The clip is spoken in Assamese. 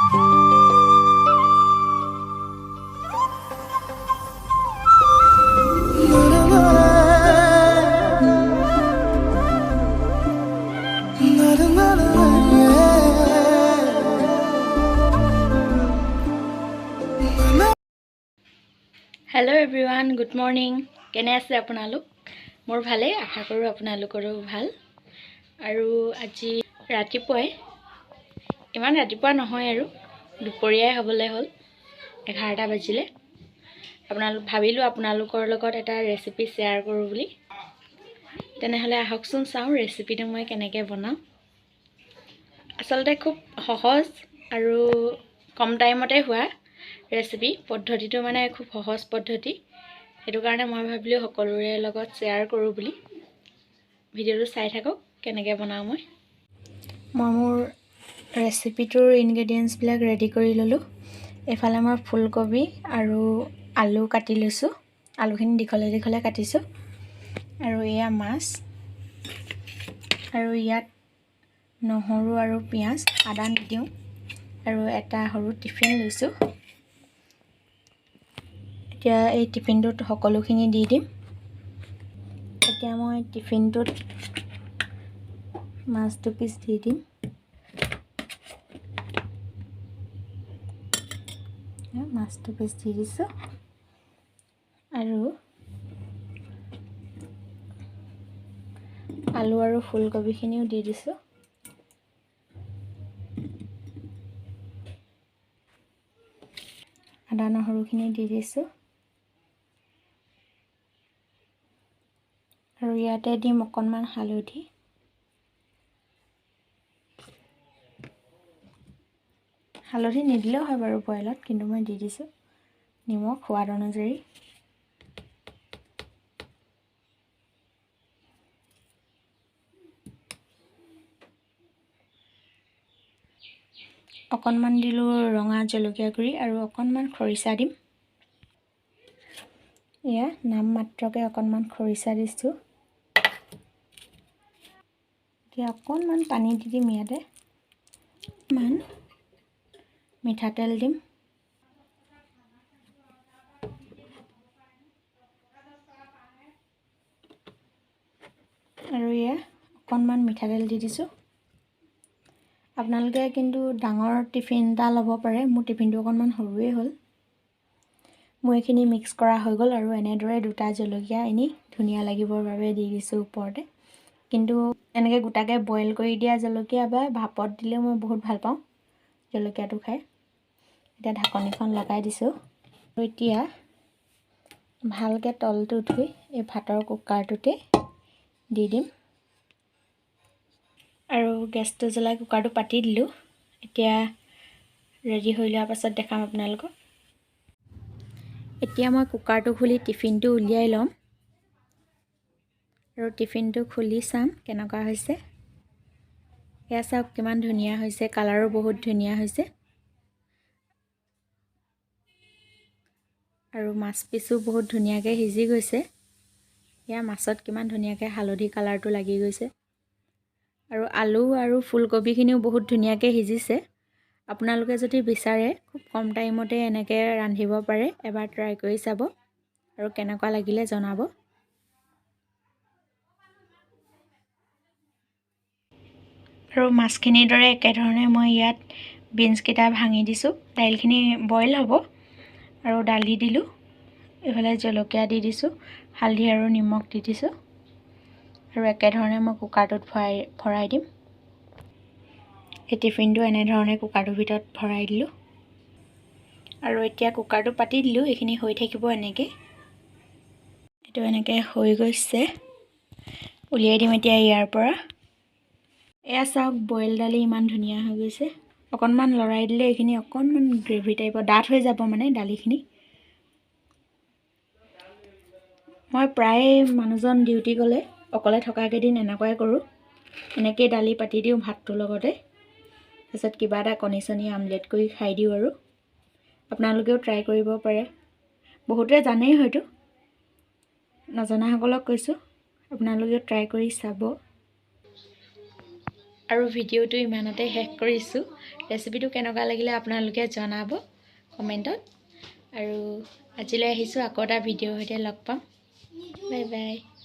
Hello everyone, good morning. কেনে আছে আপোনালোক? মোৰ ভালেই, আশা কৰোঁ আপোনালোকৰো ভাল। আৰু আজি ৰাতিপুৱাই, ইমান ৰাতিপুৱা নহয় আৰু দুপৰীয়াই হ'বলৈ হ'ল, 11টা বাজিলে। ভাবিলোঁ আপোনালোকৰ লগত এটা ৰেচিপি শ্বেয়াৰ কৰোঁ বুলি। তেনেহ'লে আহকচোন চাওঁ ৰেচিপিটো মই কেনেকৈ বনাওঁ। আচলতে খুব সহজ আৰু কম টাইমতে হোৱা ৰেচিপি, পদ্ধতিটো মানে খুব সহজ পদ্ধতি। সেইটো কাৰণে মই ভাবিলোঁ সকলোৰে লগত শ্বেয়াৰ কৰোঁ বুলি। ভিডিঅ'টো চাই থাকক কেনেকৈ বনাওঁ মই। মই মোৰ ৰেচিপিটোৰ ইনগ্ৰেডিয়েণ্টছবিলাক ৰেডি কৰি ল'লোঁ। এইফালে মই ফুলকবি আৰু আলু কাটি লৈছোঁ। আলুখিনি দীঘলে দীঘলে কাটিছোঁ। আৰু এয়া মাছ, আৰু ইয়াত নহৰু আৰু পিঁয়াজ, আদা নিদিওঁ। আৰু এটা সৰু টিফিন লৈছোঁ। এতিয়া এই টিফিনটোত সকলোখিনি দি দিম। এতিয়া মই টিফিনটোত মাছ 2 পিচ দি দিম। মাছ 2 পিচ দি দিছোঁ আৰু আলু আৰু ফুলকবিখিনিও দি দিছোঁ। আদা নহৰুখিনি দি দিছোঁ। আৰু ইয়াতে দিম অকণমান হালধি। হালধি নিদিলেও হয় বাৰু বইলত, কিন্তু মই দি দিছোঁ। নিমখ সোৱাদ অনুযায়ী। অকণমান দিলোঁ ৰঙা জলকীয়া গুড়ি আৰু অকণমান খৰিচা দিম। এয়া নাম মাত্ৰকৈ অকণমান খৰিচা দিছোঁ। এতিয়া অকণমান পানী দি দিম ইয়াতে। অকণমান মিঠাতেল দিম। আৰু এয়া অকণমান মিঠাতেল দি দিছোঁ। আপোনালোকে কিন্তু ডাঙৰ টিফিন এটা ল'ব পাৰে, মোৰ টিফিনটো অকণমান সৰুৱেই হ'ল। মোৰ এইখিনি মিক্স কৰা হৈ গ'ল। আৰু এনেদৰে 2টা জলকীয়া এনেই ধুনীয়া লাগিবৰ বাবে দি দিছোঁ ওপৰতে। কিন্তু এনেকৈ গোটাকৈ বইল কৰি দিয়া জলকীয়া বা ভাপত দিলেও মই বহুত ভাল পাওঁ জলকীয়াটো খাই। এতিয়া ঢাকনিখন লগাই দিছোঁ। আৰু এতিয়া ভালকৈ তলটো ধুই এই ভাতৰ কুকাৰটোতে দি দিম। আৰু গেছটো জ্বলাই কুকাৰটো পাতি দিলোঁ। এতিয়া ৰেডি হৈ লোৱাৰ পাছত দেখাম আপোনালোকক। এতিয়া মই কুকাৰটো খুলি টিফিনটো উলিয়াই ল'ম আৰু টিফিনটো খুলি চাম কেনেকুৱা হৈছে। এয়া চাওক কিমান ধুনীয়া হৈছে, কালাৰো বহুত ধুনীয়া হৈছে। আৰু মাছ পিচো বহুত ধুনীয়াকৈ সিজি গৈছে। এয়া মাছত কিমান ধুনীয়াকৈ হালধি কালাৰটো লাগি গৈছে। আৰু আলু আৰু ফুলকবিখিনিও বহুত ধুনীয়াকৈ সিজিছে। আপোনালোকে যদি বিচাৰে খুব কম টাইমতে এনেকৈ ৰান্ধিব পাৰে। এবাৰ ট্ৰাই কৰি চাব আৰু কেনেকুৱা লাগিলে জনাব। আৰু মাছখিনিৰ দৰে একেধৰণে মই ইয়াত বিনছকেইটা ভাঙি দিছোঁ। দাইলখিনি বইল হ'ব। আৰু দালি দিলোঁ, এইফালে জলকীয়া দি দিছোঁ, হালধি আৰু নিমখ দি দিছোঁ। আৰু একেধৰণে মই কুকাৰটোত ভৰাই ভৰাই দিম। এই টিফিনটো এনেধৰণে কুকাৰটোৰ ভিতৰত ভৰাই দিলোঁ। আৰু এতিয়া কুকাৰটো পাতি দিলোঁ। এইখিনি হৈ থাকিব এনেকৈ। এইটো এনেকৈ হৈ গৈছে, উলিয়াই দিম এতিয়া ইয়াৰ পৰা। এয়া চাওক, বইল দালি ইমান ধুনীয়া হৈ গৈছে। অকণমান লৰাই দিলে এইখিনি অকণমান গ্ৰেভি টাইপৰ ডাঠ হৈ যাব মানে দালিখিনি। মই প্ৰায়ে মানুহজন ডিউটি গ'লে অকলে থকা কেইদিন এনেকুৱাই কৰোঁ। এনেকেই দালি পাতি দিওঁ ভাতটোৰ লগতে, তাৰপিছত কিবা এটা কণী চণী আমলেট কৰি খাই দিওঁ। আৰু আপোনালোকেও ট্ৰাই কৰিব পাৰে। বহুতে জানেই হয়তো, নজনাসকলক কৈছোঁ, আপোনালোকেও ট্ৰাই কৰি চাব। আৰু ভিডিঅ'টো ইমানতে শেষ কৰিছোঁ। ৰেচিপিটো কেনেকুৱা লাগিলে আপোনালোকে জনাব কমেণ্টত। আৰু আজিলৈ আহিছোঁ, আকৌ এটা ভিডিঅ'ৰ সৈতে লগ পাম। Bye bye.